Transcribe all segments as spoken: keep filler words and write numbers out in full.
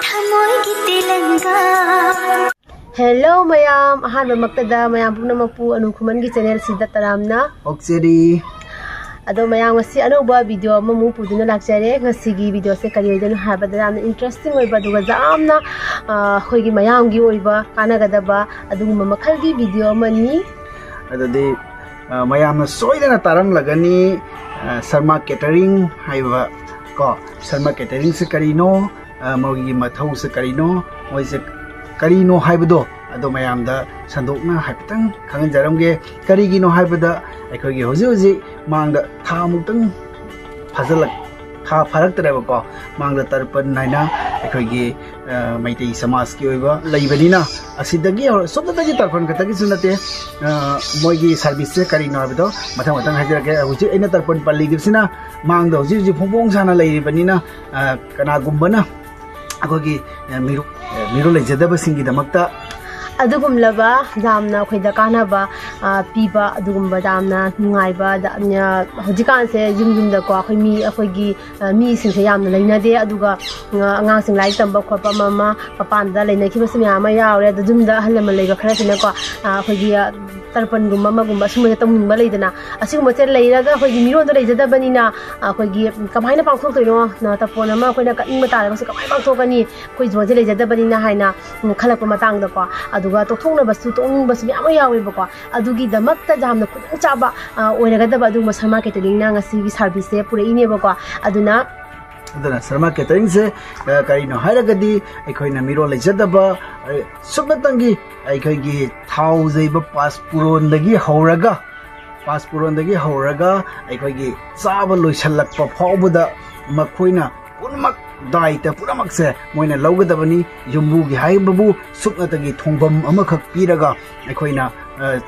ꯊꯃꯣꯏꯒꯤ ꯇꯦꯂꯪꯒꯥ꯫ Hello ꯃꯌꯥꯝ, ꯑꯍꯥꯟꯕꯃꯛꯇꯗ ꯃꯌꯥꯝ ꯄꯨꯝꯅꯃꯛꯄꯨ ꯑꯅꯨ ꯈꯨꯃꯟꯒꯤ channel ꯁꯤꯗ ꯇꯔꯥꯝꯅ ꯑꯣꯛꯆꯔꯤ꯫ ꯑꯗꯣ ꯃꯌꯥꯝ, ꯉꯁꯤ ꯑꯅꯧꯕ video ꯑꯃꯃꯨꯛ ꯄꯨꯗꯨꯅ ꯂꯥꯛꯆꯔꯦ꯫ ꯉꯁꯤꯒꯤ video ꯁꯦ ꯀꯔꯤ ꯑꯣꯏꯗꯣꯏꯅꯣ ꯍꯥꯏꯕꯗ, ꯌꯥꯝꯅ interesting ꯑꯣꯏꯕ, ꯑꯗꯨꯒ ꯌꯥꯝꯅ, ꯑ, ꯑꯩꯈꯣꯏꯒꯤ ꯃꯌꯥꯝꯒꯤ ꯑꯣꯏꯕ ꯀꯥꯟꯅꯒꯗꯕ ꯑꯗꯨꯒꯨꯝꯕ ꯃꯈꯜꯒꯤ video ꯑꯃꯅꯤ꯫ ꯑꯗꯨꯗꯤ, ꯑ, ꯃꯌꯥꯝꯅ ꯁꯣꯏꯗꯅ ꯇꯥꯔꯝꯂꯒꯅꯤ, ꯑ, ꯁꯔꯃ ꯀꯦꯇꯔꯤꯡ ꯍꯥꯏꯕ ꯀꯣ, ꯁꯔꯃ ꯀꯦꯇꯔꯤꯡꯁꯦ ꯀꯔꯤꯅꯣ, ꯑ, ꯃꯣꯏꯒꯤ ꯃꯊꯧꯁꯦ ꯀꯔꯤꯅꯣ, ꯃꯣꯏꯁꯦ ꯀꯔꯤꯅꯣ ꯍꯥꯏꯕꯗꯣ ꯑꯗꯣ ꯃꯌꯥꯝꯗ ꯁꯟꯗꯣꯛꯅ ꯍꯥꯏꯐꯦꯠꯇꯪ ꯈꯪꯍꯟꯖꯔꯝꯒꯦ꯫ ꯀꯔꯤꯒꯤꯅꯣ ꯍꯥꯏꯕꯗ, ꯑꯩꯈꯣꯏꯒꯤ ꯍꯧꯖꯤꯛ ꯍꯧꯖꯤꯛ ꯃꯥꯡꯗ ꯊꯥ ꯃꯨꯛꯇꯪ ꯐꯥꯖꯤꯜꯂꯛ-, ꯊꯥ ꯐꯥꯔꯛꯇ꯭ꯔꯦꯕꯀꯣ, ꯃꯥꯡꯗ ꯇꯔꯄꯟ ꯍꯥꯏꯅ ꯑꯩꯈꯣꯏꯒꯤ, ꯑ, ꯃꯩꯇꯩ ꯁꯃꯥꯖꯀꯤ ꯑꯣꯏꯕ ꯂꯩꯕꯅꯤꯅ, ꯑꯁꯤꯗꯒꯤ ꯍꯧꯔ-, ꯁꯣꯝꯗꯇꯒꯤ ꯇꯔꯄꯟ ꯈꯛꯇꯒꯤꯁꯨ ꯅꯠꯇꯦ, ꯑ, ꯃꯣꯏꯒꯤ service ꯁꯦ ꯀꯔꯤꯅꯣ ꯍꯥꯏꯕꯗꯣ ꯃꯊꯪ ꯃꯊꯪ ꯍꯥꯏꯖꯔꯛꯀꯦ꯫ ꯍꯧꯖꯤꯛ ꯑꯩꯅ ꯇꯔꯄꯟ ꯄꯜꯂꯤꯈꯤꯕꯁꯤꯅ ꯃꯥꯡꯗ ꯍꯧꯖꯤꯛ ꯍꯧꯖꯤꯛ ꯐꯣꯡ ꯐꯣꯡ ꯁꯥꯅ ꯂꯩꯔꯤꯕꯅꯤꯅ, ꯑ, ꯀꯅꯥꯒꯨꯝꯕꯅ ꯑꯩꯈꯣꯏꯒꯤ, ꯑ, ꯃꯤꯔꯣ-, ꯑ, ꯃꯤꯔꯣꯜ ꯂꯩꯖꯗꯕꯁꯤꯡꯒꯤꯗꯃꯛꯇ ꯑꯗꯨꯒꯨꯝꯂꯕ ꯌꯥꯝꯅ ꯑꯩꯈꯣꯏꯗ ꯀꯥꯟꯅꯕ, ꯑ, ꯄꯤꯕ, ꯑꯗꯨꯒꯨꯝꯕ ꯌꯥꯝꯅ ꯅꯨꯡꯉꯥꯏꯕ, ꯗ-, ꯑ, ꯍꯧꯖꯤꯛꯀꯥꯟꯁꯦ ꯌꯨꯝ ꯌꯨꯝꯗꯀꯣ ꯑꯩꯈꯣꯏ ꯃꯤ, ꯑꯩꯈꯣꯏꯒꯤ, ꯑ, ꯃꯤꯁꯤꯡꯁꯦ ꯌꯥꯝꯅ ꯂꯩꯅꯗꯦ, ꯑꯗꯨꯒ, ꯑ, ꯑꯉꯥꯡꯁꯤꯡ ꯂꯥꯏꯔꯤꯛ ꯇꯝꯕ ꯈꯣꯠꯄ ꯑꯃ ꯑꯃ ꯃꯄꯥꯟꯗ ꯂꯩꯅꯈꯤꯕꯁꯨ ꯃꯌꯥꯝ ꯑꯃ ꯌꯥꯎꯔꯦ꯫ ꯑꯗꯣ ꯌꯨꯝꯗ ꯑꯍꯜ ꯂꯃꯟ ꯂꯩꯕ ꯈꯔꯁꯤꯅꯀꯣ, ꯑ, ꯑꯩꯈꯣꯏꯒꯤ, ꯑ, ꯇꯔꯄꯟꯒꯨꯝꯕ ꯑꯃꯒꯨꯝꯕ ꯁꯨꯝꯕꯁꯦ ꯇꯧꯅꯤꯡꯕ ꯂꯩꯗꯅ, ꯑꯁꯤꯒꯨꯝꯕꯁꯦ ꯂꯩꯔꯒ ꯑꯩꯈꯣꯏꯒꯤ ꯃꯤꯔꯣꯟꯗꯣ ꯂꯩꯖꯗꯕꯅꯤꯅ, ꯑꯩꯈꯣꯏꯒꯤ ꯀꯃꯥꯏꯅ ꯄꯥꯡꯊꯣꯛꯇꯣꯏꯅꯣ? ꯅ-, ꯇꯔꯄꯣꯟ ꯑꯃ ꯑꯩꯈꯣꯏꯅ ꯀꯠꯅꯤꯡꯕ ꯇꯥꯔꯒꯁꯨ ꯀꯃꯥꯏꯅ ꯄꯥꯡꯊꯣꯛꯀꯅꯤ? ꯑꯩꯈꯣꯏ ꯖꯣꯟꯁꯦ ꯂꯩꯖꯗꯕꯅꯤꯅ ꯍꯥꯏꯅ, ꯎꯝ, ꯈꯜꯂꯛꯄ ꯃꯇꯥꯡꯗꯀꯣ, ꯑꯗꯨꯒ ꯇꯣꯛꯊꯣꯛꯅꯕꯁꯨ, ꯇꯣꯛꯅꯤꯡꯕꯁꯨ ꯃꯌꯥꯝ ꯑꯃ ꯌꯥꯎꯋꯦꯕꯀꯣ꯫ ꯑꯗꯨꯒꯤꯗꯃꯛꯇ ꯌꯥꯝꯅ ꯈꯨꯗꯣꯡꯆꯥꯕ, ꯑ, ꯑꯣꯏꯔꯒꯗꯕ ꯑꯗꯨꯒꯨꯝꯕ ꯁꯔꯃ ꯀꯦꯇꯔꯤꯡꯅ ꯉꯁꯤꯒꯤ service ꯁꯦ ꯄꯨꯔꯛꯏꯅꯦꯕꯀꯣ꯫ ꯑꯗꯨꯅ ꯑꯗꯨꯅ ꯁꯔꯃ ꯀꯦꯇꯔꯤꯡꯁꯦ, ꯑ, ꯀꯔꯤꯅꯣ ꯍꯥꯏꯔꯒꯗꯤ, ꯑꯩꯈꯣꯏꯅ ꯃꯤꯔꯣꯜ ꯂꯩꯖꯗꯕ, ꯑ, ꯁꯨꯞꯅꯇꯪꯒꯤ ꯑꯩꯈꯣꯏꯒꯤ ꯊꯥꯎꯖꯩꯕ ꯄꯥꯁ ꯄꯨꯔꯣꯟꯗꯒꯤ ꯍꯧꯔꯒ, ꯄꯥꯁ ꯄꯨꯔꯣꯟꯗꯒꯤ ꯍꯧꯔꯒ ꯑꯩꯈꯣꯏꯒꯤ ꯆꯥꯕ ꯂꯣꯏꯁꯤꯜꯂꯛꯄ ꯐꯥꯎꯕꯗ ꯃꯈꯣꯏꯅ ꯄꯨꯝꯅꯃꯛ, ꯗꯥꯏꯇ ꯄꯨꯝꯅꯃꯛꯁꯦ ꯃꯣꯏꯅ ꯂꯧꯒꯗꯕꯅꯤ꯫ ꯌꯨꯝꯕꯨꯒꯤ ꯍꯥꯏꯕꯕꯨ ꯁꯨꯞꯅꯇꯒꯤ ꯊꯣꯡꯐꯝ ꯑꯃꯈꯛ ꯄꯤꯔꯒ ꯑꯩꯈꯣꯏꯅ, ꯑ,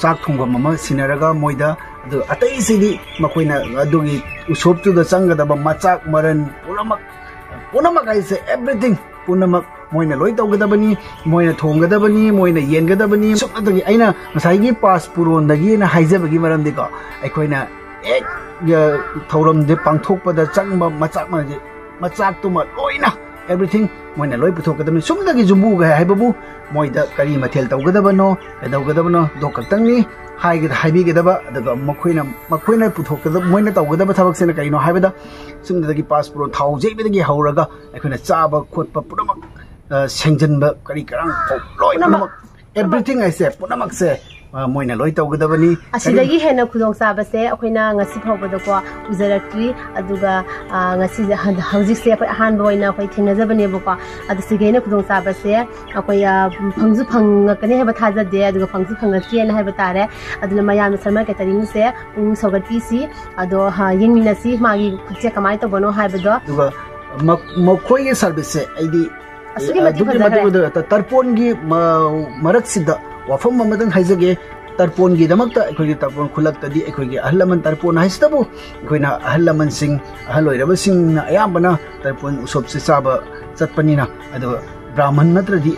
ꯆꯥꯛ ꯊꯣꯡꯐꯝ ꯑꯃ ꯁꯤꯟꯅꯔꯒ ꯃꯣꯏꯗ, ꯑꯗꯨ ꯑꯇꯩꯁꯤꯗꯤ ꯃꯈꯣꯏꯅ ꯑꯗꯨꯒꯤ ꯎꯁꯣꯞꯇꯨꯗ ꯆꯪꯒꯗꯕ ꯃꯆꯥꯛ ꯃꯔꯟ ꯄꯨꯝꯅꯃꯛ, ꯄꯨꯝꯅꯃꯛ ꯍꯥꯏꯁꯦ everything ꯄꯨꯝꯅꯃꯛ ꯃꯣꯏꯅ ꯂꯣꯏ ꯇꯧꯒꯗꯕꯅꯤ, ꯃꯣꯏꯅ ꯊꯣꯡꯒꯗꯕꯅꯤ, ꯃꯣꯏꯅ ꯌꯦꯟꯒꯗꯕꯅꯤ꯫ ꯁꯨꯞꯅꯇꯒꯤ ꯑꯩꯅ ꯉꯁꯥꯏꯒꯤ ꯄꯥꯁ ꯄꯨꯔꯣꯟꯗꯒꯤꯅ ꯍꯥꯏꯖꯕꯒꯤ ꯃꯔꯝꯗꯤꯀꯣ, ꯑꯩꯈꯣꯏꯅ ꯍꯦꯛ, ꯑ, ꯊꯧꯔꯝꯁꯦ ꯄꯥꯡꯊꯣꯛꯄꯗ ꯆꯪꯕ ꯃꯆꯥꯛ ꯃꯔꯟꯁꯦ ꯃꯆꯥꯛꯇꯨꯃ ꯂꯣꯏꯅ, everything ꯃꯣꯏꯅ ꯂꯣꯏ ꯄꯨꯊꯣꯛꯀꯗꯕꯅꯤ꯫ ꯁꯨꯝꯗꯒꯤ ꯌꯨꯝꯕꯨꯒ ꯍꯥꯏꯕꯕꯨ ꯃꯣꯏꯗ ꯀꯔꯤ ꯃꯊꯦꯜ ꯇꯧꯒꯗꯕꯅꯣ, ꯀꯩꯗꯧꯒꯗꯕꯅꯣ, ꯑꯗꯨ ꯈꯛꯇꯪꯅꯤ ꯍꯥꯏꯒꯗ-, ꯍꯥꯏꯕꯤꯒꯗꯕ꯫ ꯑꯗꯨꯒ ꯃꯈꯣꯏꯅ, ꯃꯈꯣꯏꯅ ꯄꯨꯊꯣꯛꯀꯗꯕ, ꯃꯣꯏꯅ ꯇꯧꯒꯗꯕ ꯊꯕꯛꯁꯤꯅ ꯀꯩꯅꯣ ꯍꯥꯏꯕꯗ, ꯁꯨꯝꯗꯒꯤ ꯄꯥꯁ ꯄꯨꯔꯣ, ꯊꯥꯎ ꯌꯩꯕꯗꯒꯤ ꯍꯧꯔꯒ ꯑꯩꯈꯣꯏꯅ ꯆꯥꯕ ꯈꯣꯠꯄ ꯄꯨꯝꯅꯃꯛ, ꯑ, ꯁꯦꯡꯖꯟꯕ ꯀꯔꯤ ꯀꯔꯥꯡ ꯐꯥꯎ ꯂꯣꯏꯅꯃꯛ, everything ꯍꯥꯏꯁꯦ ꯄꯨꯝꯅꯃꯛꯁꯦ, ꯑ, ꯃꯣꯏꯅ ꯂꯣꯏ ꯇꯧꯒꯗꯕꯅꯤ꯫ ꯑꯁꯤꯗꯒꯤ ꯍꯦꯟꯅ ꯈꯨꯗꯣꯡꯆꯥꯕꯁꯦ ꯑꯩꯈꯣꯏꯅ ꯉꯁꯤ ꯐꯥꯎꯕꯗꯀꯣ ꯎꯖꯔꯛꯇ꯭ꯔꯤ꯫ ꯑꯗꯨꯒ, ꯑ, ꯉꯁꯤꯁꯦ, ꯍꯟ-, ꯍꯧꯖꯤꯛꯁꯦ ꯑꯩꯈꯣꯏ ꯑꯍꯥꯟꯕ ꯑꯣꯏꯅ ꯑꯩꯈꯣꯏ ꯊꯦꯡꯅꯖꯕꯅꯦꯕꯀꯣ꯫ ꯑꯗꯨ ꯁꯤꯒꯤ ꯍꯦꯟꯅ ꯈꯨꯗꯣꯡꯆꯥꯕꯁꯦ ꯑꯩꯈꯣꯏ, ꯑ, ꯐꯪꯁꯨ ꯐꯪꯉꯛꯀꯅꯤ ꯍꯥꯏꯕ ꯊꯥꯖꯗꯦ, ꯑꯗꯨꯒ ꯐꯪꯁꯨ ꯐꯪꯉꯛꯇꯦꯅ ꯍꯥꯏꯕ ꯇꯥꯔꯦ꯫ ꯑꯗꯨꯅ ꯃꯌꯥꯝꯅ ꯁꯔꯃ ꯀꯦꯇꯔꯤꯡꯁꯦ ꯄꯨꯛꯅꯤꯡ ꯁꯧꯒꯠꯄꯤꯁꯤ꯫ ꯑꯗꯣ, ꯍ, ꯌꯦꯡꯃꯤꯟꯅꯁꯤ ꯃꯥꯒꯤ ꯈꯨꯠꯁꯦ ꯀꯃꯥꯏꯅ ꯇꯧꯕꯅꯣ ꯍꯥꯏꯕꯗꯣ꯫ ꯑꯗꯨꯒ ꯃ-, ꯃꯈꯣꯏꯒꯤ ꯁꯥꯔꯚꯤꯁꯁꯦ ꯑꯩꯗꯤ ꯑꯁꯨꯛꯀꯤ ꯃꯇꯤꯛ ꯑꯗꯨꯛꯀꯤ ꯃꯇꯤꯛ ꯐꯖꯈ꯭ꯔꯦ꯫ ꯐꯖ-, ꯇ-, ꯇꯔꯄꯣꯟꯒꯤ ꯃ-, ꯃꯔꯛꯁꯤꯗ ꯋꯥꯐꯝ ꯑꯃꯇꯪ ꯍꯥꯏꯖꯒꯦ꯫ ꯇꯔꯄꯣꯟꯒꯤꯗꯃꯛꯇ ꯑꯩꯈꯣꯏꯒꯤ ꯇꯔꯄꯣꯟ ꯈꯨꯜꯂꯛꯇꯗꯤ ꯑꯩꯈꯣꯏꯒꯤ ꯑꯍꯜ ꯂꯃꯟ, ꯇꯔꯄꯣꯟ ꯍꯥꯏꯁꯤꯗꯕꯨ ꯑꯩꯈꯣꯏꯅ ꯑꯍꯜ ꯂꯃꯟꯁꯤꯡ, ꯑꯍꯜ ꯑꯣꯏꯔꯕꯁꯤꯡꯅ ꯑꯌꯥꯝꯕꯅ ꯇꯔꯄꯣꯟ ꯎꯁꯣꯞꯁꯦ ꯆꯥꯕ ꯆꯠꯄꯅꯤꯅ, ꯑꯗꯨꯒ ꯕ꯭ꯔꯥꯍꯃꯟ ꯅꯠꯇ꯭ꯔꯗꯤ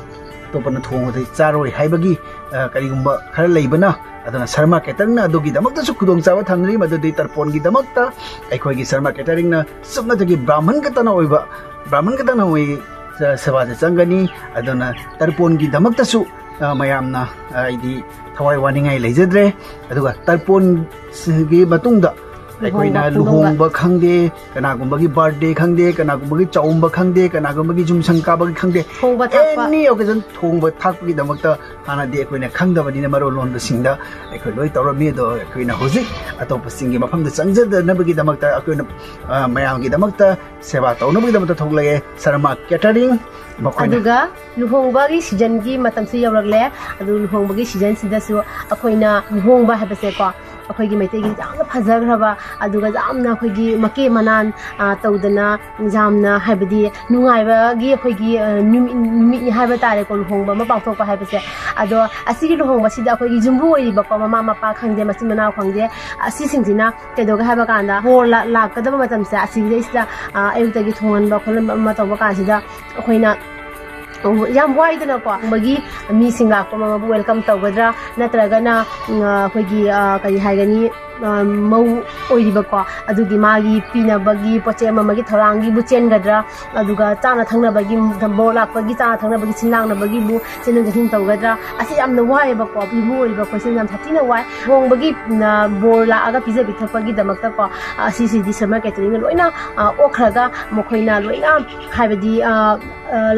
ꯑꯇꯣꯞꯄꯅ ꯊꯣꯡꯕꯗꯤ ꯆꯥꯔꯣꯏ ꯍꯥꯏꯕꯒꯤ, ꯑ, ꯀꯔꯤꯒꯨꯝꯕ ꯈꯔ ꯂꯩꯕꯅ, ꯑꯗꯨꯅ ꯁꯔꯃ ꯀꯦꯇꯔꯤꯡꯅ ꯑꯗꯨꯒꯤꯗꯃꯛꯇꯁꯨ ꯈꯨꯗꯣꯡꯆꯥꯕ ꯊꯝꯖꯔꯤ꯫ ꯃꯗꯨꯗꯤ ꯇꯔꯄꯣꯟꯒꯤꯗꯃꯛꯇ ꯑꯩꯈꯣꯏꯒꯤ ꯁꯔꯃ ꯀꯦꯇꯔꯤꯡꯅ ꯁꯨꯞꯅꯇꯒꯤ ꯕ꯭ꯔꯥꯍꯃꯟ ꯈꯛꯇꯅ ꯑꯣꯏꯕ, ꯕ꯭ꯔꯥꯍꯃꯟ ꯈꯛꯇꯅ ꯑꯣꯏ ꯁꯦ-, ꯁꯦꯕꯥꯁꯦ ꯆꯪꯒꯅꯤ꯫ ꯑꯗꯨꯅ ꯇꯔꯄꯣꯟꯒꯤꯗꯃꯛꯇꯁꯨ, ꯑ, ꯃꯌꯥꯝꯅ, ꯑ, ꯑꯩꯗꯤ ꯊꯋꯥꯏ ꯋꯥꯅꯤꯡꯉꯥꯏ ꯂꯩꯖꯗ꯭ꯔꯦ꯫ ꯑꯗꯨꯒ ꯇꯔꯄꯣꯟꯒꯤ ꯃꯇꯨꯡꯗ ꯑꯩꯈꯣꯏꯅ ꯂꯨꯍꯣꯡꯕ, ꯈꯣꯡꯗꯣꯡꯕ꯫ ꯂꯨꯍꯣꯡꯕ ꯈꯪꯗꯦ, ꯀꯅꯥꯒꯨꯝꯕꯒꯤ birthday ꯈꯪꯗꯦ, ꯀꯅꯥꯒꯨꯝꯕꯒꯤ ꯆꯥꯎꯝꯕ ꯈꯪꯗꯦ, ꯀꯅꯥꯒꯨꯝꯕꯒꯤ ꯌꯨꯝꯁꯪ ꯀꯥꯕꯒꯤ ꯈꯪꯗꯦ, ꯊꯣꯡꯕ ꯊꯥꯛꯄ꯫ Any occasion ꯊꯣꯡꯕ ꯊꯥꯛꯄꯒꯤꯗꯃꯛꯇ ꯍꯥꯟꯅꯗꯤ ꯑꯩꯈꯣꯏꯅ ꯈꯪꯗꯕꯅꯤꯅ ꯃꯔꯣꯜ ꯂꯣꯟꯕꯁꯤꯡꯗ ꯑꯩꯈꯣꯏ ꯂꯣꯏ ꯇꯧꯔꯝꯃꯤ꯫ ꯑꯗꯣ ꯑꯩꯈꯣꯏꯅ ꯍꯧꯖꯤꯛ ꯑꯇꯣꯞꯄꯁꯤꯡꯒꯤ ꯃꯐꯝꯗ ꯆꯪꯖꯗꯅꯕꯒꯤꯗꯃꯛꯇ ꯑꯩꯈꯣꯏꯅ, ꯑ, ꯃꯌꯥꯝꯒꯤꯗꯃꯛꯇ ꯁꯦꯕꯥ ꯇꯧꯅꯕꯒꯤꯗꯃꯛꯇ ꯊꯣꯛꯂꯛꯑꯦ ꯁꯔꯃ ꯀꯦꯇꯔꯤꯡ꯫ ꯃꯈꯣꯏꯅ ꯑꯗꯨꯒ ꯂꯨꯍꯣꯡꯕꯒꯤ seasonꯒꯤ ꯃꯇꯝꯁꯨ ꯌꯧꯔꯛꯂꯦ꯫ ꯑꯗꯨ ꯂꯨꯍꯣꯡꯕꯒꯤ seasonꯁꯤꯗꯁꯨ ꯑꯩꯈꯣꯏꯅ ꯂꯨꯍꯣꯡꯕ ꯍꯥꯏꯕꯁꯦꯀꯣ, ꯑꯩꯈꯣꯏꯒꯤ ꯃꯩꯇꯩꯒꯤ ꯌꯥꯝꯅ ꯐꯖꯈ꯭ꯔꯕ, ꯑꯗꯨꯒ ꯌꯥꯝꯅ ꯑꯩꯈꯣꯏꯒꯤ ꯃꯀꯦ ꯃꯅꯥꯟ, ꯑ, ꯇꯧꯗꯅ, ꯌꯥꯝꯅ ꯍꯥꯏꯕꯗꯤ ꯅꯨꯡꯉꯥꯏꯕꯒꯤ ꯑꯩꯈꯣꯏꯒꯤ, ꯑ, ꯅꯨꯃꯤꯠ, ꯅꯨꯃꯤꯠꯅꯤ ꯍꯥꯏꯕ ꯇꯥꯔꯦꯀꯣ, ꯂꯨꯍꯣꯡꯕ ꯑꯃ ꯄꯥꯡꯊꯣꯛꯄ ꯍꯥꯏꯕꯁꯦ꯫ ꯑꯗꯣ ꯑꯁꯤꯒꯤ ꯂꯨꯍꯣꯡꯕꯁꯤꯗ ꯑꯩꯈꯣꯏꯒꯤ ꯌꯨꯝꯕꯨ ꯑꯣꯏꯔꯤꯕꯀꯣ, ꯃꯃꯥ ꯃꯄꯥ ꯈꯪꯗꯦ, ꯃꯆꯤꯟ ꯃꯅꯥꯎ ꯈꯪꯗꯦ, ꯑꯁꯤꯁꯤꯡꯁꯤꯅ ꯀꯩꯗꯧꯒꯦ ꯍꯥꯏꯕ ꯀꯥꯟꯗ ꯕꯣꯔ ꯂꯥꯛ-, ꯂꯥꯛꯀꯗꯕ ꯃꯇꯝꯁꯦ ꯑꯁꯤꯗꯩꯁꯤꯗ, ꯑ, ꯑꯌꯨꯛꯇꯒꯤ ꯊꯣꯡꯍꯟꯕ ꯈꯣꯠꯍꯟꯕ ꯑꯃ ꯇꯧꯕ ꯀꯥꯟꯁꯤꯗ ꯑꯩꯈꯣꯏꯅ ꯌꯥꯝ ꯋꯥꯏꯗꯅꯀꯣ꯫ ꯃꯒꯤ ꯃꯤꯁꯤꯡ ꯂꯥꯛꯄ ꯑꯃꯕꯨ welcome ꯇꯧꯒꯗ꯭ꯔꯥ, ꯅꯠꯇ꯭ꯔꯒꯅ, ꯎꯝ, ꯑꯩꯈꯣꯏꯒꯤ, ꯑ, ꯀꯔꯤ ꯍꯥꯏꯒꯅꯤ, ꯃꯧ ꯑꯣꯏꯔꯤꯕꯀꯣ, ꯑꯗꯨꯒꯤ ꯃꯥꯒꯤ ꯄꯤꯅꯕꯒꯤ ꯄꯣꯠ ꯆꯩ ꯑꯃ ꯑꯃꯒꯤ ꯊꯧꯔꯥꯡꯒꯤꯕꯨ ꯆꯦꯟꯒꯗ꯭ꯔꯥ, ꯑꯗꯨꯒ ꯆꯥꯅ ꯊꯛꯅꯕꯒꯤ, ꯕꯣꯔ ꯂꯥꯛꯄꯒꯤ ꯆꯥꯅ ꯊꯛꯅꯕꯒꯤ ꯁꯤꯟ ꯂꯥꯡꯅꯕꯒꯤꯕꯨ ꯆꯦꯟꯊꯣꯛ ꯆꯦꯟꯁꯤꯟ ꯇꯧꯒꯗ꯭ꯔꯥ, ꯑꯁꯤ ꯌꯥꯝꯅ ꯋꯥꯏꯑꯦꯕꯀꯣ꯫ ꯌꯨꯝꯕꯨ ꯑꯣꯏꯔꯤꯕ ꯑꯩꯈꯣꯏꯁꯦ ꯌꯥꯝ ꯁꯥꯊꯤꯅ ꯋꯥꯏ꯫ ꯂꯨꯍꯣꯡꯕꯒꯤ ꯕꯣꯔ ꯂꯥꯛꯑꯒ ꯄꯤꯖ ꯄꯤꯊꯛꯄꯒꯤꯗꯃꯛꯇꯀꯣ, ꯑꯁꯤꯁꯤꯗꯤ ꯁꯔꯃ ꯀꯦꯇꯔꯤꯡꯅ ꯂꯣꯏꯅ ꯑꯣꯛꯈ꯭ꯔꯒ ꯃꯈꯣꯏꯅ ꯂꯣꯏꯅ, ꯍꯥꯏꯕꯗꯤ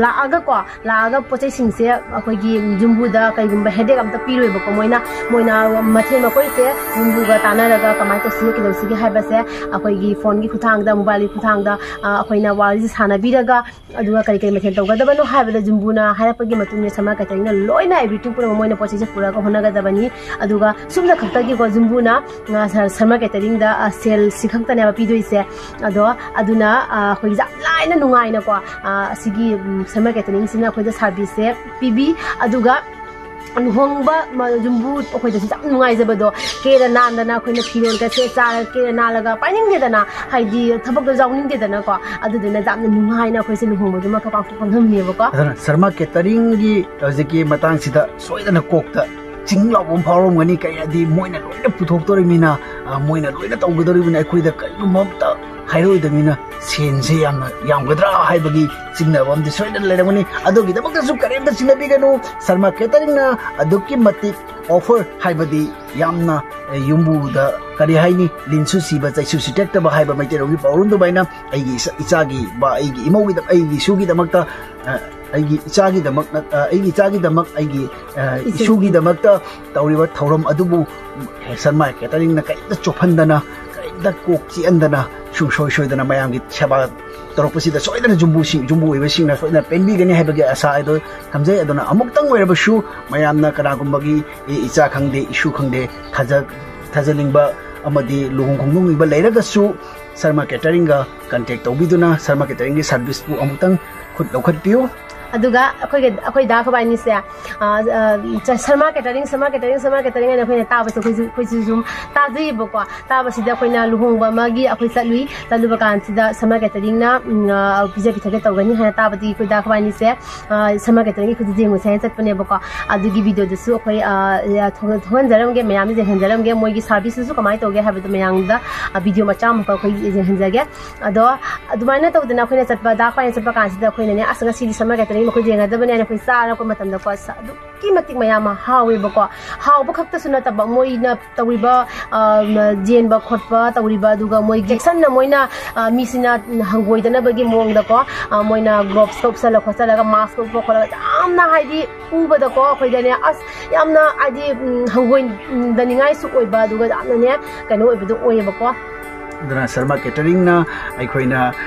ꯂꯥꯛꯑꯒꯀꯣ, ꯂꯥꯛꯑꯒ ꯄꯣꯠ ꯆꯩꯁꯤꯡꯁꯦ ꯑꯩꯈꯣꯏꯒꯤ ꯌꯨꯝꯕꯨꯗ ꯀꯩꯒꯨꯝꯕ ꯍꯦꯗꯦꯛ ꯑꯝꯇ ꯄꯤꯔꯣꯏꯕꯀꯣ꯫ ꯃꯣꯏꯅ ꯃꯣꯏꯅ ꯃꯊꯦꯜ ꯃꯈꯣꯏꯁꯦ ꯌꯨꯝꯕꯨꯒ ꯇꯥꯟꯅꯔꯒ ꯀꯃꯥꯏꯅ ꯇꯧꯁꯤꯒꯦ, ꯀꯩꯗꯧꯁꯤꯒꯦ ꯍꯥꯏꯕꯁꯦ ꯑꯩꯈꯣꯏꯒꯤ ꯐꯣꯟꯒꯤ ꯈꯨꯠꯊꯥꯡꯗ, ꯃꯣꯕꯥꯏꯜꯒꯤ ꯈꯨꯠꯊꯥꯡꯗ ꯑꯩꯈꯣꯏꯅ ꯋꯥꯔꯤꯁꯦ ꯁꯥꯟꯅꯕꯤꯔꯒ, ꯑꯗꯨꯒ ꯀꯔꯤ ꯀꯔꯤ ꯃꯊꯦꯜ ꯇꯧꯒꯗꯕꯅꯣ ꯍꯥꯏꯕꯗ ꯌꯨꯝꯕꯨꯅ ꯍꯥꯏꯔꯛꯄꯒꯤ ꯃꯇꯨꯡ ꯏꯟꯅ ꯁꯔꯃ ꯀꯦꯇꯔꯤꯡꯅ ꯂꯣꯏꯅ everything ꯄꯨꯝꯅꯃꯛ ꯃꯣꯏꯅ ꯄꯣꯠ ꯆꯩꯁꯦ ꯄꯨꯔꯒ ꯍꯣꯠꯅꯒꯗꯕꯅꯤ꯫ ꯑꯗꯨꯒ ꯁꯨꯝꯅ ꯈꯛꯇꯒꯤꯀꯣ ꯌꯨꯝꯕꯨꯅ ꯁꯔꯃ ꯀꯦꯇꯔꯤꯡꯗ ꯁꯦꯜꯁꯤ ꯈꯛꯇꯅꯦꯕ ꯄꯤꯗꯣꯏꯁꯦ꯫ ꯑꯗꯣ ꯑꯗꯨꯅ ꯑꯩꯈꯣꯏꯒꯤ ꯌꯥꯝ ꯂꯥꯏꯅ ꯅꯨꯡꯉꯥꯏꯅꯀꯣ, ꯑꯁꯤꯒꯤ ꯁꯔꯃ ꯀꯦꯇꯔꯤꯡꯁꯤꯅ ꯑꯩꯈꯣꯏꯗ ꯁꯥꯔꯚꯤꯁꯁꯦ ꯄꯤꯕꯤ꯫ ꯑꯗꯨꯒ ꯂꯨꯍꯣꯡꯕ ꯌꯨꯝꯕꯨ ꯑꯩꯈꯣꯏꯗꯁꯨ ꯌꯥꯝ ꯅꯨꯡꯉꯥꯏꯖꯕꯗꯣ, ꯀꯦꯔ ꯅꯥꯟꯗꯅ ꯑꯩꯈꯣꯏꯅ ꯐꯤꯔꯣꯜꯒꯁꯦ ꯆꯥꯔꯒ ꯀꯦꯔ ꯅꯥꯜꯂꯒ ꯄꯥꯏꯅꯤꯡꯗꯦꯗꯅ, ꯍꯥꯏꯗꯤ ꯊꯕꯛꯇꯣ ꯌꯥꯎꯅꯤꯡꯗꯦꯗꯅꯀꯣ꯫ ꯑꯗꯨꯗꯨꯅ ꯌꯥꯝꯅ ꯅꯨꯡꯉꯥꯏꯅ ꯑꯩꯈꯣꯏꯁꯦ ꯂꯨꯍꯣꯡꯕꯗꯨꯃ ꯄꯥꯡꯊꯣꯛꯄ ꯉꯝꯃꯦꯕꯀꯣ꯫ ꯑꯗꯨꯅ ꯁꯔꯃ ꯀꯦꯇꯔꯤꯡꯒꯤ ꯍꯧꯖꯤꯛꯀꯤ ꯃꯇꯥꯡꯁꯤꯗ ꯁꯣꯏꯗꯅ ꯀꯣꯛꯇ ꯆꯤꯡ ꯂꯥꯎꯕ ꯑꯃ ꯐꯥꯎꯔꯝꯒꯅꯤ꯫ ꯀꯩ ꯍꯥꯏꯗꯤ ꯃꯣꯏꯅ ꯂꯣꯏꯅ ꯄꯨꯊꯣꯛꯇꯣꯔꯤꯕꯅꯤꯅ, ꯃꯣꯏꯅ ꯂꯣꯏꯅ ꯇꯧꯒꯗꯧꯔꯤꯕꯅꯤ, ꯑꯩꯈꯣꯏꯗ ꯀꯔꯤꯒꯨꯝꯕ ꯑꯝꯇ ꯍꯥꯏꯔꯛꯑꯣꯏꯗꯕꯅꯤꯅ ꯁꯦꯟꯁꯦ ꯌꯥꯝꯅ ꯌꯥꯝꯒꯗ꯭ꯔꯥ ꯍꯥꯏꯕꯒꯤ ꯆꯤꯡꯅꯕ ꯑꯃꯗꯤ ꯁꯣꯏꯗꯅ ꯂꯩꯔꯝꯒꯅꯤ꯫ ꯑꯗꯨꯒꯤꯗꯃꯛꯇꯁꯨ ꯀꯔꯤꯝꯇ ꯆꯤꯡꯅꯕꯤꯒꯅꯨ꯫ ꯁꯔꯃ ꯀꯦꯇꯔꯤꯡꯅ ꯑꯗꯨꯛꯀꯤ ꯃꯇꯤꯛ offer, ꯍꯥꯏꯕꯗꯤ ꯌꯥꯝꯅ ꯌꯨꯝꯕꯨꯗ ꯀꯔꯤ ꯍꯥꯏꯅꯤ, ꯂꯤꯟꯁꯨ ꯁꯤꯕ ꯆꯩꯁꯨ ꯁꯤꯇꯦꯛꯇꯕ ꯍꯥꯏꯕ ꯃꯩꯇꯩꯂꯣꯟꯒꯤ ꯄꯥꯎꯔꯧ ꯑꯗꯨꯃꯥꯏꯅ ꯑꯩꯒꯤ ꯏꯆꯥꯒꯤ, ꯑꯩꯒꯤ ꯏꯃꯧꯒꯤꯗꯃꯛ, ꯑꯩꯒꯤ ꯏꯁꯨꯒꯤꯗꯃꯛꯇ ꯑꯩꯒꯤ ꯏꯆꯥꯒꯤꯗꯃꯛ ꯑꯩꯒꯤ ꯏꯆꯥꯒꯤꯗꯃꯛ ꯑꯩꯒꯤ ꯏꯁꯨꯒꯤꯗꯃꯛꯇ ꯇꯧꯔꯤꯕ ꯊꯧꯔꯝ ꯑꯗꯨꯕꯨ ꯁꯔꯃ ꯀꯦꯇꯔꯤꯡꯅ ꯀꯔꯤꯝꯇ ꯆꯣꯞꯍꯟꯗꯅ, ꯀꯔꯤꯝꯇ ꯀꯣꯛ ꯆꯤꯛꯍꯟꯗꯅ, ꯁꯨꯡꯁꯣꯏ ꯁꯣꯏꯗꯅ ꯃꯌꯥꯝꯒꯤ ꯁꯦꯕꯥ ꯇꯧꯔꯛꯄꯁꯤꯗ ꯁꯣꯏꯗꯅ ꯌꯨꯝꯕꯨꯁꯤꯡ, ꯌꯨꯝꯕꯨ ꯑꯣꯏꯕꯁꯤꯡꯅ ꯁꯣꯏꯗꯅ ꯄꯦꯟꯕꯤꯒꯅꯤ ꯍꯥꯏꯕꯒꯤ ꯑꯁꯥ ꯑꯗꯨ ꯊꯝꯖꯩ꯫ ꯑꯗꯨꯅ ꯑꯃꯨꯛꯇꯪ ꯑꯣꯏꯔꯕꯁꯨ ꯃꯌꯥꯝꯅ ꯀꯅꯥꯒꯨꯝꯕꯒꯤ ꯏꯆꯥ ꯈꯪꯗꯦ, ꯏꯁꯨ ꯈꯪꯗꯦ, ꯊꯥꯖꯅꯤꯡꯕ ꯑꯃꯗꯤ ꯂꯨꯍꯣꯡ ꯈꯣꯡꯗꯣꯡꯅꯤꯡꯕ ꯂꯩꯔꯒꯁꯨ ꯁꯔꯃ ꯀꯦꯇꯔꯤꯡꯒ ꯀꯟꯇꯦꯛ ꯇꯧꯕꯤꯗꯨꯅ ꯁꯔꯃ ꯀꯦꯇꯔꯤꯡꯒꯤ ꯁꯥꯔꯚꯤꯁꯄꯨ ꯑꯃꯨꯛꯇꯪ ꯈꯨꯠ ꯂꯧꯈꯠꯄꯤꯌꯨ꯫ ꯑꯗꯨꯒ ꯑꯩꯈꯣꯏꯒ ꯑꯩꯈꯣꯏ ꯗꯥ ꯈꯣꯏꯕꯥꯅꯤꯁꯦ, ꯑ, ꯑ, Sharma catering, Sharma catering, Sharma catering ꯍꯥꯏꯅ ꯑꯩꯈꯣꯏꯅ ꯇꯥꯕꯁꯦ ꯑꯩꯈꯣꯏꯁꯨ ꯑꯩꯈꯣꯏꯁꯨ ꯁꯨꯝ ꯇꯥꯖꯩꯌꯦꯕꯀꯣ꯫ ꯇꯥꯕꯁꯤꯗ ꯑꯩꯈꯣꯏꯅ ꯂꯨꯍꯣꯡꯕ ꯑꯃꯒꯤ ꯑꯩꯈꯣꯏ ꯆꯠꯂꯨꯏ꯫ ꯆꯠꯂꯨꯕ ꯀꯥꯟꯁꯤꯗ ꯁꯔꯃ ꯀꯦꯇꯔꯤꯡꯅ, ꯎꯝ, ꯑ, ꯄꯤꯖ ꯄꯤꯊꯛꯀꯦ ꯇꯧꯒꯅꯤ ꯍꯥꯏꯅ ꯇꯥꯕꯗꯒꯤ ꯑꯩꯈꯣꯏ ꯗꯥ ꯈꯣꯏꯕꯥꯅꯤꯁꯦ, ꯑ, ꯁꯔꯃ ꯀꯦꯇꯔꯤꯡꯒꯤ ꯑꯩꯈꯣꯏꯗ ꯌꯦꯡꯉꯨꯁꯦ ꯍꯥꯏꯅ ꯆꯠꯄꯅꯦꯕꯀꯣ꯫ ꯑꯗꯨꯒꯤ ꯚꯤꯗꯤꯑꯣꯗꯨꯁꯨ ꯑꯩꯈꯣꯏ, ꯑ, ꯊꯣꯛꯍꯟꯖꯔꯝꯒꯦ, ꯃꯌꯥꯝꯗ ꯌꯦꯡꯍꯟꯖꯔꯝꯒꯦ꯫ ꯃꯣꯏꯒꯤ ꯁꯥꯔꯚꯤꯁꯇꯨꯁꯨ ꯀꯃꯥꯏꯅ ꯇꯧꯒꯦ ꯍꯥꯏꯕꯗꯣ ꯃꯌꯥꯝꯗ, ꯑ, ꯚꯤꯗꯤꯑꯣ ꯃꯆꯥ ꯑꯃꯈꯛ ꯑꯩꯈꯣꯏ ꯌꯦꯡꯍꯟꯖꯒꯦ꯫ ꯑꯗꯣ ꯑꯗꯨꯃꯥꯏꯅ ꯇꯧꯗꯅ ꯑꯩꯈꯣꯏꯅ ꯆꯠꯄ, ꯗꯥ ꯈꯣꯏꯕꯥꯅꯤ ꯆꯠꯄ ꯀꯥꯟꯁꯤꯗ ꯑꯩꯈꯣꯏꯅꯅꯦ, "ꯑꯁ, ꯉꯁꯤꯗꯤ ꯁꯔꯃ ꯀꯦꯇꯔꯤꯡ ꯃꯈꯣꯏꯗ ꯌꯦꯡꯒꯗꯕꯅꯤ" ꯍꯥꯏꯅ ꯑꯩꯈꯣꯏ ꯆꯥꯔꯛꯄ ꯃꯇꯝꯗꯀꯣ, ꯑꯁ, ꯑꯗꯨꯛꯀꯤ ꯃꯇꯤꯛ ꯃꯌꯥꯝ ꯑꯃ ꯍꯥꯎꯋꯦꯕꯀꯣ꯫ ꯍꯥꯎꯕ ꯈꯛꯇꯁꯨ ꯅꯠꯇꯕ, ꯃꯣꯏꯅ ꯇꯧꯔꯤꯕ, ꯑ, ꯌꯦꯟꯕ ꯈꯣꯠꯄ ꯇꯧꯔꯤꯕ, ꯑꯗꯨꯒ ꯃꯣꯏꯒꯤ ꯆꯦꯛꯁꯟꯅ ꯃꯣꯏꯅ, ꯑ, ꯃꯤꯁꯤꯅ ꯍꯪꯒꯣꯏꯗꯅꯕꯒꯤ ꯃꯑꯣꯡꯗꯀꯣ, ꯑ, ꯃꯣꯏꯅ ꯒ꯭ꯂꯣꯞꯁꯀ ꯎꯞꯁꯜꯂ ꯈꯣꯠꯆꯜꯂꯒ, ꯃꯥꯁꯀ ꯎꯞꯄ ꯈꯣꯠꯂꯒ, ꯌꯥꯝꯅ ꯍꯥꯏꯗꯤ ꯎꯕꯗꯀꯣ ꯑꯩꯈꯣꯏꯗꯅꯦ, ꯑꯁ, ꯌꯥꯝꯅ ꯍꯥꯏꯗꯤ, ꯎꯝ, ꯍꯪꯒꯣꯏꯗꯅꯤꯡꯉꯥꯏꯁꯨ ꯑꯣꯏꯕ, ꯑꯗꯨꯒ ꯌꯥꯝꯅꯅꯦ ꯀꯩꯅꯣ ꯑꯣꯏꯕꯗꯣ ꯑꯣꯏꯌꯦꯕꯀꯣ꯫ ꯑꯗꯨꯅ ꯁꯔꯃ ꯀꯦꯇꯔꯤꯡꯅ ꯑꯩꯈꯣꯏꯅ,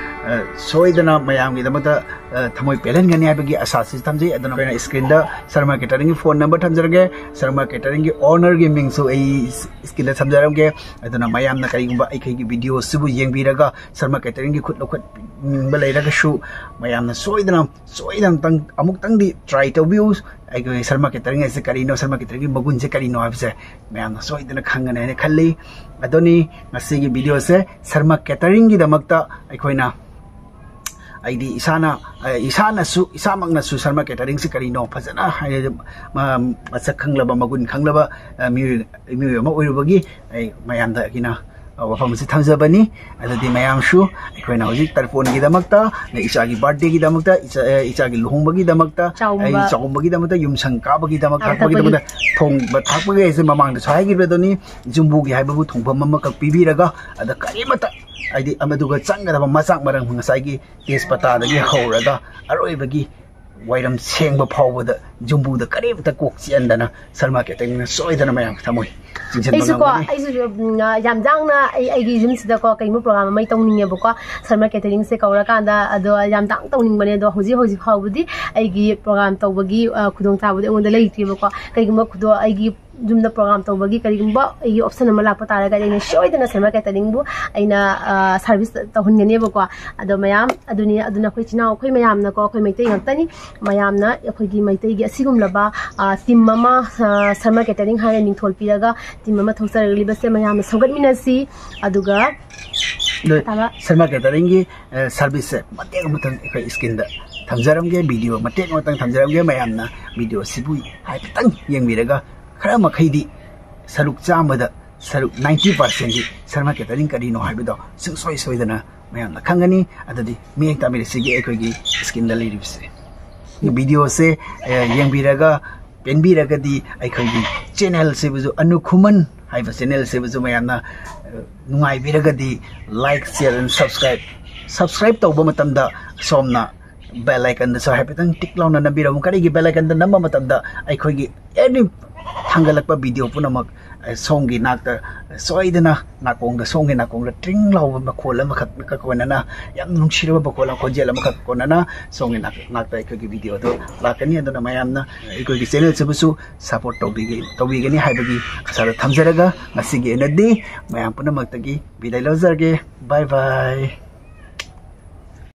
ꯑ, ꯁꯣꯏꯗꯅ ꯃꯌꯥꯝꯒꯤꯗꯃꯛꯇ, ꯑ, ꯊꯃꯣꯏ ꯄꯦꯜꯍꯟꯒꯅꯤ ꯍꯥꯏꯕꯒꯤ ꯑꯁꯥꯁꯤ ꯊꯝꯖꯩ꯫ ꯑꯗꯨꯅ ꯑꯩꯈꯣꯏꯅ ꯁ꯭ꯀ꯭ꯔꯤꯟꯗ ꯁꯔꯃ ꯀꯦꯇꯔꯤꯡꯒꯤ ꯐꯣꯟ ꯅꯝꯕꯔ ꯊꯝꯖꯔꯒꯦ, ꯁꯔꯃ ꯀꯦꯇꯔꯤꯡꯒꯤ ꯑꯣꯅꯔꯒꯤ ꯃꯤꯡꯁꯨ ꯑꯩ ꯁ꯭ꯀ꯭ꯔꯤꯟꯗ ꯊꯝꯖꯔꯝꯒꯦ꯫ ꯑꯗꯨꯅ ꯃꯌꯥꯝꯅ ꯀꯔꯤꯒꯨꯝꯕ ꯑꯩꯈꯣꯏꯒꯤ ꯚꯤꯗꯤꯑꯣꯁꯤꯕꯨ ꯌꯦꯡꯕꯤꯔꯒ ꯁꯔꯃ ꯀꯦꯇꯔꯤꯡꯒꯤ ꯈꯨꯠ ꯂꯧꯈꯠꯅꯤꯡꯕ ꯂꯩꯔꯒꯁꯨ, ꯃꯌꯥꯝꯅ ꯁꯣꯏꯗꯅ, ꯁꯣꯏꯗꯅ ꯑꯃꯨꯛꯇꯪ, ꯑꯃꯨꯛꯇꯪꯗꯤ ꯇ꯭ꯔꯥꯏ ꯇꯧꯕꯤꯌꯨ꯫ ꯑꯩꯈꯣꯏꯒꯤ ꯁꯔꯃ ꯀꯦꯇꯔꯤꯡ ꯍꯥꯏꯁꯦ ꯀꯔꯤꯅꯣ, ꯁꯔꯃ ꯀꯦꯇꯔꯤꯡꯒꯤ ꯃꯒꯨꯟꯁꯦ ꯀꯔꯤꯅꯣ ꯍꯥꯏꯕꯁꯦ ꯃꯌꯥꯝꯅ ꯁꯣꯏꯗꯅ ꯈꯪꯒꯅꯤ ꯍꯥꯏꯅ ꯈꯜꯂꯤ꯫ ꯑꯗꯨꯅꯤ ꯉꯁꯤꯒꯤ ꯚꯤꯗꯤꯑꯣꯁꯦ ꯁꯔꯃ ꯀꯦꯇꯔꯤꯡꯒꯤꯗꯃꯛꯇ ꯑꯩꯈꯣꯏꯅ, ꯑꯩꯗꯤ ꯏꯁꯥꯅ, ꯑ, ꯏꯁꯥꯅꯁꯨ, ꯏꯁꯥꯃꯛꯅꯁꯨ ꯁꯔꯃ ꯀꯦꯇꯔꯤꯡꯁꯤ ꯀꯔꯤꯅꯣ ꯐꯖꯅ ꯍꯥꯏꯗꯤ, ꯃ-, ꯃꯁꯛ ꯈꯪꯂꯕ, ꯃꯒꯨꯟ ꯈꯪꯂꯕ, ꯑ, ꯃꯤꯑꯣꯏ, ꯃꯤꯑꯣꯏ ꯑꯃ ꯑꯣꯏꯔꯨꯕꯒꯤ ꯑꯩ ꯃꯌꯥꯝꯗ ꯑꯩꯅ, ꯑ, ꯋꯥꯐꯝ ꯑꯁꯤ ꯊꯝꯖꯕꯅꯤ꯫ ꯑꯗꯨꯗꯤ ꯃꯌꯥꯝꯁꯨ ꯑꯩꯈꯣꯏꯅ ꯍꯧꯖꯤꯛ ꯇꯔꯄꯣꯟꯒꯤꯗꯃꯛꯇ, ꯑꯗꯩ ꯏꯆꯥꯒꯤ ꯕꯥꯔꯗꯦꯒꯤꯗꯃꯛꯇ, ꯏꯆꯥ, ꯑ, ꯏꯆꯥꯒꯤ ꯂꯨꯍꯣꯡꯕꯒꯤꯗꯃꯛꯇ, ꯆꯥꯎꯝꯕ꯫ ꯑꯩ ꯆꯥꯎꯝꯕꯒꯤꯗꯃꯛꯇ, ꯌꯨꯝꯁꯪ ꯀꯥꯕꯒꯤꯗꯃꯛ, ꯊꯥꯛꯄꯒꯤ꯫ ꯊꯥꯛꯄꯒꯤꯗꯃꯛꯇ, ꯊꯣꯡꯕ ꯊꯥꯛꯄꯒꯤ ꯍꯥꯏꯁꯦ ꯃꯃꯥꯡꯗꯁꯨ ꯍꯥꯏꯈꯤꯕꯗꯨꯅꯤ, ꯌꯨꯝꯕꯨꯒꯤ ꯍꯥꯏꯕꯕꯨ ꯊꯣꯡꯐꯝ ꯑꯃꯈꯛ ꯄꯤꯕꯤꯔꯒ, ꯑꯗ ꯀꯔꯤꯃꯠꯇ ꯍꯥꯏꯗꯤ, ꯃꯗꯨꯒ ꯆꯪꯒꯗꯕ ꯃꯆꯥꯛ ꯃꯔꯝ ꯉꯁꯥꯏꯒꯤ ꯇꯦꯖꯄꯇꯥꯗꯒꯤ ꯍꯧꯔꯒ ꯑꯔꯣꯏꯕꯒꯤ ꯋꯥꯏꯔꯝ ꯁꯦꯡꯕ ꯐꯥꯎꯕꯗ ꯌꯨꯝꯕꯨꯗ ꯀꯔꯤꯝꯇ ꯀꯣꯛ ꯆꯤꯛꯍꯟꯗꯅ ꯁꯔꯃ ꯀꯦꯇꯔꯤꯡꯅ ꯁꯣꯏꯗꯅ ꯃꯌꯥꯝ ꯊꯃꯣꯏ ꯆꯤꯡꯁꯤꯟꯕ ꯑꯩꯁꯨꯀꯣ ꯉꯝꯒꯅꯤ꯫ ꯑꯩꯁꯨ ꯎꯝ, ꯌꯥꯝ ꯌꯥꯡꯅ ꯑꯩ ꯑꯩꯒꯤ ꯌꯨꯝꯁꯤꯗꯀꯣ ꯀꯩꯒꯨꯝꯕ ꯄ꯭ꯔꯣꯒ꯭ꯔꯥꯝ ꯑꯃ ꯇꯧꯅꯤꯡꯉꯦꯕꯀꯣ꯫ ꯁꯔꯃ ꯀꯦꯇꯔꯤꯡꯁꯦ ꯀꯧꯔꯀꯥꯟꯗ ꯑꯗꯣ ꯌꯥꯝ ꯌꯥꯡꯅ ꯇꯧꯅꯤꯡꯕꯅꯦ꯫ ꯑꯗꯣ ꯍꯧꯖꯤꯛ ꯍꯧꯖꯤꯛ ꯐꯥꯎꯕꯗꯤ ꯑꯩꯒꯤ ꯄ꯭ꯔꯣꯒ꯭ꯔꯥꯝ ꯇꯧꯕꯒꯤ ꯑ, ꯈꯨꯗꯣꯡꯆꯥꯕꯗꯤ ꯑꯩꯉꯣꯟꯗ ꯂꯩꯇ꯭ꯔꯤꯕꯀꯣ꯫ ꯀꯩꯒꯨꯝꯕ ꯈꯨꯗꯣ ꯑꯩꯒꯤ ꯌꯨꯝꯗ ꯄ꯭ꯔꯣꯒ꯭ꯔꯥꯝ ꯇꯧꯕꯒꯤ ꯀꯔꯤꯒꯨꯝꯕ ꯑꯩꯒꯤ ꯑꯣꯞꯁꯟ ꯑꯃ ꯂꯥꯛꯄ ꯇꯥꯔꯒꯗꯤ ꯑꯩꯅ ꯁꯣꯏꯗꯅ ꯁꯔꯃ ꯀꯦꯇꯔꯤꯡꯕꯨ ꯑꯩꯅ ꯁꯥꯔꯚꯤꯁ ꯇꯧꯍꯟꯒꯅꯦꯕꯀꯣ꯫ ꯑꯗꯣ ꯃꯌꯥꯝ ꯑꯗꯨꯅꯤ ꯑꯗꯨꯅ ꯑꯩꯈꯣꯏ ꯏꯆꯤꯟ ꯏꯅꯥꯎ ꯑꯩꯈꯣꯏ ꯃꯌꯥꯝꯅꯀꯣ ꯑꯩꯈꯣꯏ ꯃꯩꯇꯩ ꯉꯥꯛꯇꯅꯤ꯫ ꯃꯌꯥꯝꯅ ꯑꯩꯈꯣꯏꯒꯤ ꯃꯩꯇꯩꯒꯤ ꯑꯁꯤꯒꯨꯝꯂꯕ ꯇꯤꯝ ꯑꯃ ꯁꯔꯃ ꯀꯦꯇꯔꯤꯡ ꯍꯥꯏꯅ ꯃꯤꯡꯊꯣꯜ ꯄꯤꯔꯒ ꯇꯤꯝ ꯑꯃ ꯊꯣꯛꯆꯔꯛꯂꯤꯕꯁꯦ ꯃꯌꯥꯝꯅ ꯁꯧꯒꯠꯃꯤꯟꯅꯁꯤ꯫ ꯑꯗꯨꯒ ꯑꯗꯣ ꯇꯥꯕ ꯁꯔꯃ ꯀꯦꯇꯔꯤꯡꯒꯤ ꯁꯥꯔꯚꯤꯁꯁꯦ ꯃꯇꯦꯛ ꯑꯃꯇꯪ ꯑꯩꯈꯣꯏ ꯏꯁꯀ꯭ꯔꯤꯟꯗ ꯊꯝꯖꯔꯝꯒꯦ, ꯚꯤꯗꯤꯑꯣ ꯃꯇꯦꯛ ꯑꯃꯇꯪ ꯊꯝꯖꯔꯝꯒꯦ꯫ ꯃꯌꯥꯝꯅ ꯚꯤꯗꯤꯑꯣ ꯑꯁꯤꯕꯨ ꯍꯥꯏꯐꯦꯠꯇꯪ ꯌꯦꯡꯕꯤꯔꯒ ꯈꯔ ꯃꯈꯩꯗꯤ ꯁꯔꯨꯛ ꯆꯥꯝꯃꯗ ꯁꯔꯨꯛ ꯅꯥꯏꯟꯇꯤ ꯄꯥꯔꯁꯦꯟꯗꯤ ꯁꯔꯃ ꯀꯦꯇꯔꯤꯡ ꯀꯔꯤꯅꯣ ꯍꯥꯏꯕꯗꯣ ꯁꯨꯡꯁꯣꯏ ꯁꯣꯏꯗꯅ ꯃꯌꯥꯝꯅ ꯈꯪꯒꯅꯤ꯫ ꯑꯗꯨꯗꯤ ꯃꯤꯠꯌꯦꯡ ꯇꯥꯕꯤꯔꯁꯤꯒꯤ ꯑꯩꯈꯣꯏꯒꯤ ꯏꯁꯀ꯭ꯔꯤꯟꯗ ꯂꯩꯔꯤꯕꯁꯦ꯫ ꯚꯤꯗꯤꯑꯣꯁꯦ ꯑ, ꯌꯦꯡꯕꯤꯔꯒ ꯄꯦꯟꯕꯤꯔꯒꯗꯤ ꯑꯩꯈꯣꯏꯒꯤ ꯆꯦꯅꯦꯜꯁꯤꯕꯨꯁꯨ, ꯑꯅꯨ ꯈꯨꯃꯟ ꯍꯥꯏꯕ ꯆꯦꯅꯦꯜꯁꯤꯕꯨꯁꯨ ꯃꯌꯥꯝꯅ ꯑ, ꯅꯨꯡꯉꯥꯏꯕꯤꯔꯒꯗꯤ like, share and subscribe, subscribe ꯇꯧꯕ ꯃꯇꯝꯗ ꯁꯣꯝꯅ ꯕꯦꯜ ꯑꯥꯏꯀꯟꯗꯁꯨ ꯍꯥꯏꯐꯦꯠꯇꯪ ꯇꯤꯛ ꯂꯥꯎꯅ ꯅꯝꯕꯤꯔꯝꯃꯨ꯫ ꯀꯔꯤꯒꯤ ꯕꯦꯜ ꯑꯥꯏꯀꯟꯗ ꯅꯝꯕ ꯃꯇꯝꯗ ꯑꯩꯈꯣꯏꯒꯤ ꯑꯦꯅꯤ ꯊꯥꯡꯒꯠꯂꯛꯄ ꯚꯤꯗꯤꯑꯣ ꯄꯨꯝꯅꯃꯛ ꯑ, ꯁꯣꯝꯒꯤ ꯅꯥꯛꯇ ꯁꯣꯏꯗꯅ ꯅꯥꯀꯣꯡꯗ, ꯁꯣꯝꯒꯤ ꯅꯥꯀꯣꯡꯗ ꯇ꯭ꯔꯤꯡ ꯂꯥꯎꯕ ꯃꯈꯣꯜ ꯑꯃꯈꯛꯀ ꯀꯣꯟꯅꯅ, ꯌꯥꯝ ꯅꯨꯡꯁꯤꯔꯕ ꯃꯈꯣꯜ ꯑꯃ, ꯈꯣꯟꯖꯦꯜ ꯑꯃꯈꯛ ꯀꯣꯟꯅꯅ ꯁꯣꯝꯒꯤ ꯅꯥꯛ-, ꯅꯥꯛꯇ ꯑꯩꯈꯣꯏꯒꯤ ꯚꯤꯗꯤꯑꯣꯗꯣ ꯂꯥꯛꯀꯅꯤ꯫ ꯑꯗꯨꯅ ꯃꯌꯥꯝꯅ ꯑꯩꯈꯣꯏꯒꯤ ꯆꯦꯅꯦꯜꯁꯤꯕꯨꯁꯨ ꯁꯞꯄꯣꯔꯠ ꯇꯧꯕꯤꯒ-, ꯇꯧꯕꯤꯒꯅꯤ ꯍꯥꯏꯕꯒꯤ ꯑꯁꯥꯗ ꯊꯝꯖꯔꯒ ꯉꯁꯤꯒꯤ ꯑꯣꯏꯅꯗꯤ ꯃꯌꯥꯝ ꯄꯨꯝꯅꯃꯛꯇꯒꯤ ꯕꯤꯗꯥꯏ ꯂꯧꯖꯔꯒꯦ꯫ ꯕꯥꯏ ꯕꯥꯏ꯫